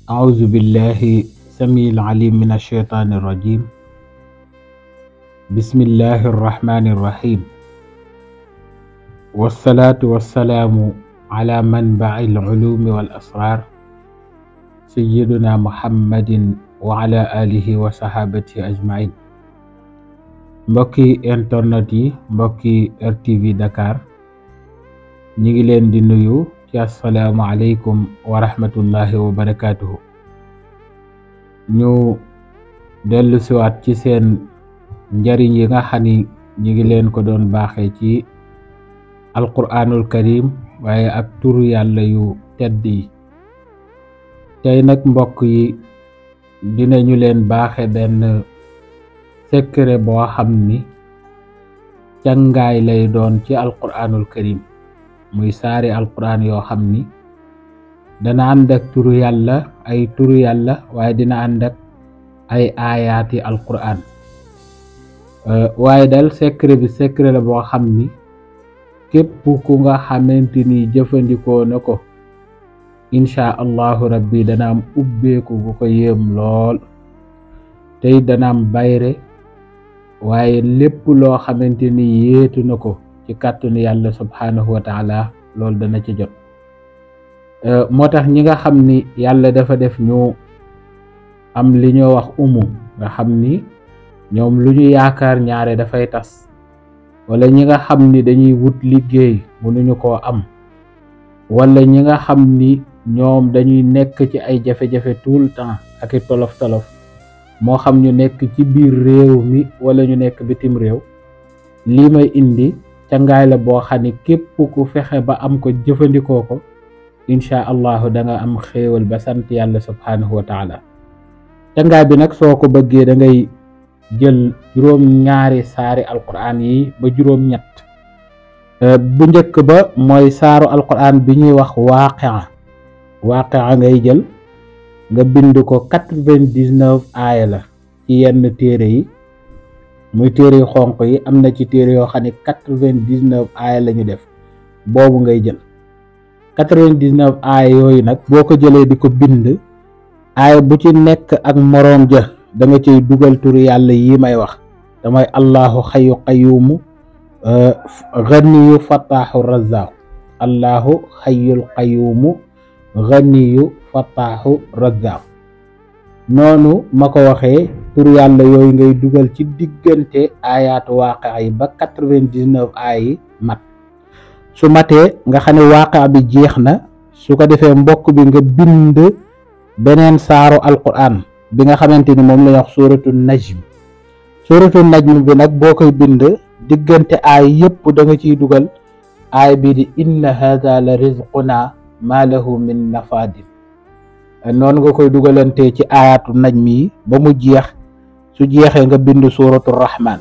أعوذ بالله السميع العليم من الشيطان الرجيم. بسم الله الرحمن الرحيم، والصلاة والسلام على منبع العلوم والأسرار سيدنا محمد وعلى آله وصحابته أجمعين. mbokki internet yi, mbokki RTV Dakar, ñi ngi leen di nuyu ci assalaamu aleykum wa rahmatullahi wa barakatuhu. ñu dellu siwaat ci seen njariñ yi nga xam ni ñi ngi leen ko doon baaxee ci alquranul karim waaye ak turu yàlla yu tedd yi. tey nag mbokk yi dinañu leen baaxe benn secret boo xam ni càngaay lay doon ci alquranul karim, muy saari alquran yoo xam ni dana ànd ak turu yàlla, ay turu yàlla, waaye dina ànd ak ay aayaati alquran. waaye dal secret la boo xam ni képp ku nga xamante ni jëfandikoo na ko insha allahu rabbi dana am ubbeeku bu ko yéem lool, tey dana am bayre, waaye lépp loo xamante ni yéetu na ko ci kàttanu yàlla subhanahu wa taala loolu dana ci jot. moo tax ñi nga xam ni yàlla dafa def ñu am li ñoo wax nga xam ni ñoom lu ñu yaakaar ñaare dafay tas, wala ñi nga xam ni dañuy wut liggéey mënuñu koo am, wala ñi nga xam ni ñoom dañuy nekk ci ay jafe-jafe tout le temps ak i tolof-tolof, moo xam ñu nekk ci biir réew mi wala ñu nekk bitim réew. lii may indi càngaay la boo xam ni képp ku fexe ba am ko jëfandikoo ko insha allahu da nga am xéewal ba sant yàlla subhanahu wa taala. càngaay bi nag soo ko bëggee da ngay jël juróom-ñaari saari alquran yi ba juróom-ñett. bu njëkk ba mooy saaru alquran bi ñuy wax waaqia ngay jël nga bind ko 99 aaya la ci yenn téere yi, muy téere yu xonq yi. am na ci téere yoo xam ne 99 aaya la ñu def, boobu ngay jël 99 aaya yooyu nag boo ko jëlee di ko bind, aaya bu ci nekk ak moroom ja da nga ciy dugal turu yàlla yi may wax, damay allahu xayu qayumu ganiyu fataaxu razaaku, allahu xayul qayumu ganiyu fataaxu razaaku. noonu ma ko waxee turu yàlla yooyu ngay dugal ci diggante aayaatu waaqia yi ba 99 aaya yi mat. su matee nga xam ne waaqia bi jeex na, su ko defee mbokk bi nga bind beneen saaru alquran bi nga xamante ni moom la wax suratu najm bi nag boo koy bind diggante aay yëpp da nga ciy dugal aay bi di inna hadha la rizquna ma lahu min nafadin. noonu nga koy dugalante ci ayatu najm yi ba mu jeex. su jeexee nga bind suratu rahman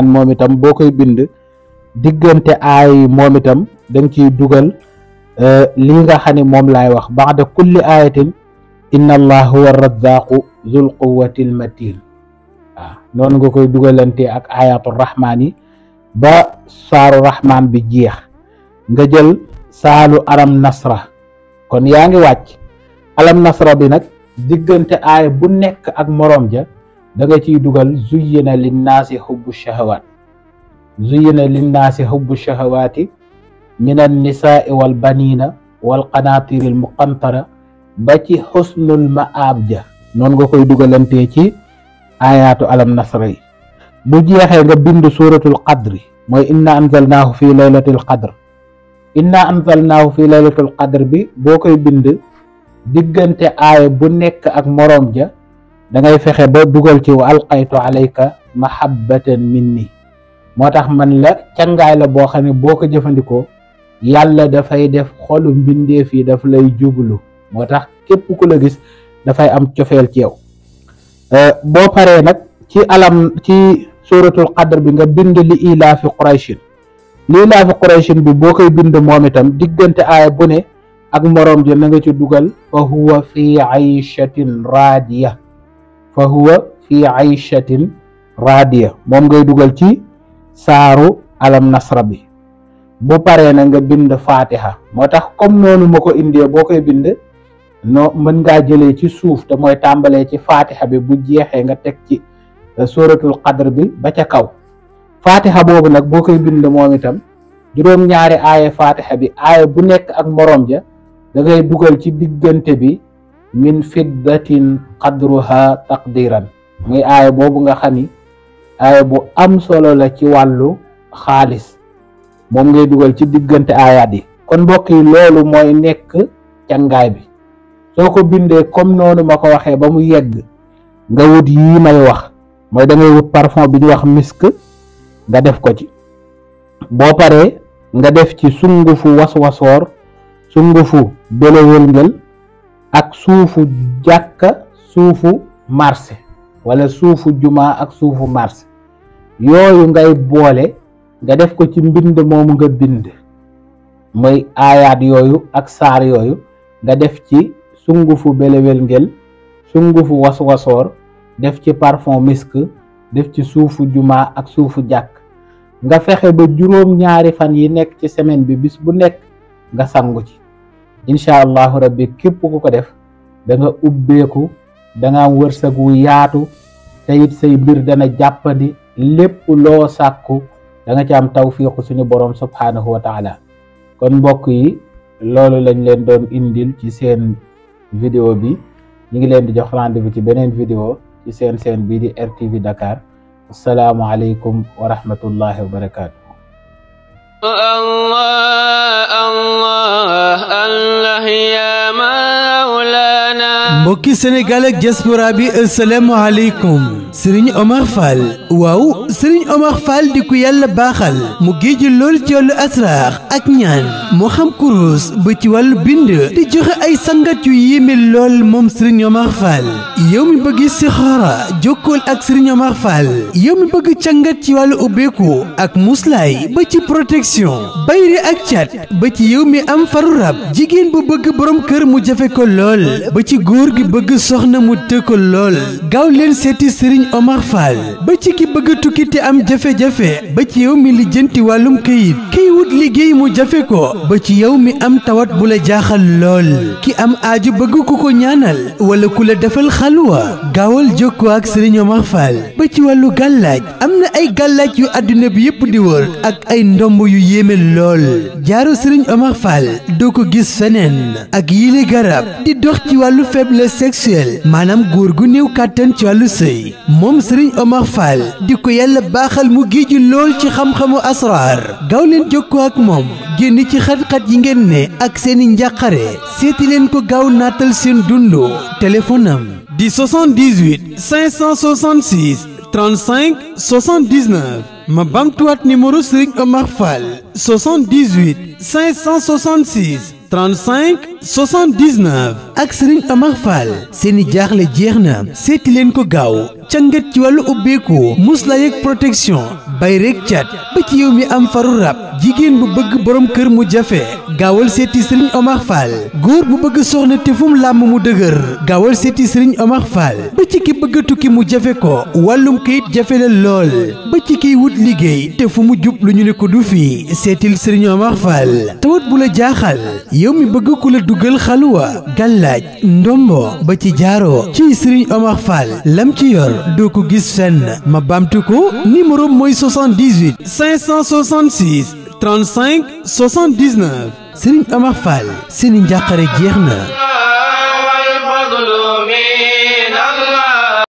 moom itam boo koy bind diggante aay moom itam da nga ciy dugal lii nga xam ne moom laay wax ba'da kulli ayatin inna allah huwa razzaqu zul quwwatil matin. noonu nga koy dugalante ak ayatu rahman yi ba saaru rahman bi jeex. nga jël saalu alam nasra, kon yaa ngi wàcc alam nasra bi nag diggante aaya bu nekk ak moroom ja da nga ciy dugal zuyyina linnaasi hubbu shahawaati min annisaai wal banina wal qanaatiri al muqantara ba ci xusnul maab ja. noonu nga koy dugalante ci ayaatu alam nasra yi. bu jeexee nga bind suratul qadri, mooy inna anzalnaahu fi laylatil qadr bi boo koy bind diggante aaya bu nekk ak moroom ja da ngay fexe ba dugal ci wa alqaytu alayka mahabbatan minni. moo tax man la càngaay la boo xam ne boo ko jëfandikoo yàlla dafay def xolu mbindeef yi daf lay jublu, moo tax képp ku la gis dafay am cofeel ci yow. boo paree nag ci suratul qadr bi nga bind li ilaafi qurayshin bi boo koy bind moom itam diggante aaya bu ne ak moroom ji na nga ci dugal fa huwa fi ayshatin raadiya moom ngay dugal ci saaru alam nasra bi. bu paree na nga bind fatiha. moo tax comme noonu ma ko indee boo koy bind no mën ngaa jëlee ci suuf te mooy tàmbalee ci fatiha bi bu jeexee nga teg ci suratul qadr bi ba ca kaw. fatiha boobu nag boo koy bind moom itam juróom-ñaari aaya fatiha bi aaya bu nekk ak morom ja da ngay dugal ci diggante bi min fiddatin qadruha taqdiran muy aaya boobu nga xam ni aaya bu am solo la ci wàllu xaalis moom ngay dugal ci diggante aayaat yi. kon mbokk yi loolu mooy nekk cangaay bi soo ko bindee comme noonu ma ko waxee ba mu yegg nga wut yii may wax mooy da ngay wut parfum bi ñu wax misk nga def ko ci. boo paree nga def ci sungufu waswasoor sungufu belowëlngël ak suufu jàkka suufu marché wala suufu juma ak suufu marché yooyu ngay boole nga def ko ci mbind moomu nga bind mooy aayaat yooyu ak saar yooyu nga def ci sungufu belowëlngël sungufu waswasoor def ci parfum misk def ci suufu juma ak suufu jàkk nga fexe ba juróom-ñaari fan yi nekk ci semaine bi bis bu nekk nga sangu ci. incha allahu rabbi képp ku ko def da nga ubbeeku da nga am wërsëg wu yaatu te it say mbir dana jàppandi lépp loo sàkku da nga ci am tawfiiqu suñu borom subhanahu wa taala. kon mbokk yi loolu lañ leen doon indil ci seen vidéo bi ñu ngi leen di jox rendez-vous ci beneen vidéo ci seen bii di RTV Dakar. assalaamu aleykum wa rahmatullahi wa barakaatu. mbokki Sénégal ak diaspora bi assalaamu aleykum. Serigne Omar Fall waaw Serigne Omar Fall di ku yàlla baaxal mu géeju lool ci wàllu asraar ak ñaan moo xam kurus ba ci wàllu bind di joxe ay sangat yu yéeme lool moom Serigne Omar Fall. yow mi bëgg istixaara jokkool ak Serigne Omar Fall. yow mi bëgg càngat ci wàllu ubbeeku ak muslaay ba ci protection bayri ak cat ba ci yow mi am faru rab jigéen bu bëgg borom kër mu jafe ko lool ba ci góor gi bëgg soxna mu të ko lool gaaw leen seeti Serigne Omar Fall. ba ci ki bëgg tukki te am jafe-jafe ba ci yow mi lijjanti wàllum këyit kiy wut liggéey mu jafe ko ba ci yow mi am tawat bu la jaaxal lool ki am aaju bëgg ku ko ñaanal wala ku la defal xalwa gaawal jokkoo ak Serigne Omar Fall. ba ci wàllu gàllaaj am na ay gàllaaj yu àdduna bi yépp di wër ak ay ndomb yu yéeme lool jaaro Serigne Omar Fall doo ko gis feneen ak yile garab di dox ci wàllu faiblesse sexuelle maanaam góor gu néew kàttan ci wàllu sëy moom Serigne Omar Fall di ko yàlla baaxal mu géeju lool ci xam-xamu asraar gaaw leen jokkoo ak moom génn ci xat-xat yi ngeen ne ak seeni njàqare seeti leen ko gaaw naatal seen dundu téléphone am di 78 566 35 79 ma bamtuwaat numéro Serigne Omar Fall 78 566 35 79 ak Serigne Omar Fall seeni jaaxle jeex na seeti leen ko gaaw càngat ci wàllu ubbeeku muslaay ak protection bay rek cat ba ci yow mi am faru rab jigéen bu bëgg borom kër mu jafe gaawal seeti Serigne Omar Fall góor bu bëgg soxna te fu mu làmm mu dëgër gaawal seeti Serigne Omar Fall ba ci ki bëgg tukki mu jafe ko wàllum kayit jafe la lool ba ci kiy wut liggéey te fu mu jub lu ñu ne ko du fii seetil Serigne Omar Fall tawat bu la jaaxal yow mi bëgg ku la dugal xaluwa gàllaaj ndombo ba ci jaaro ci Serigne Omar Fall lam ci yor doo ko gis fenn ma bamtu ko numéro mooy 78 566 35 79 Serigne Omar Fall seeni njàqare jeex na.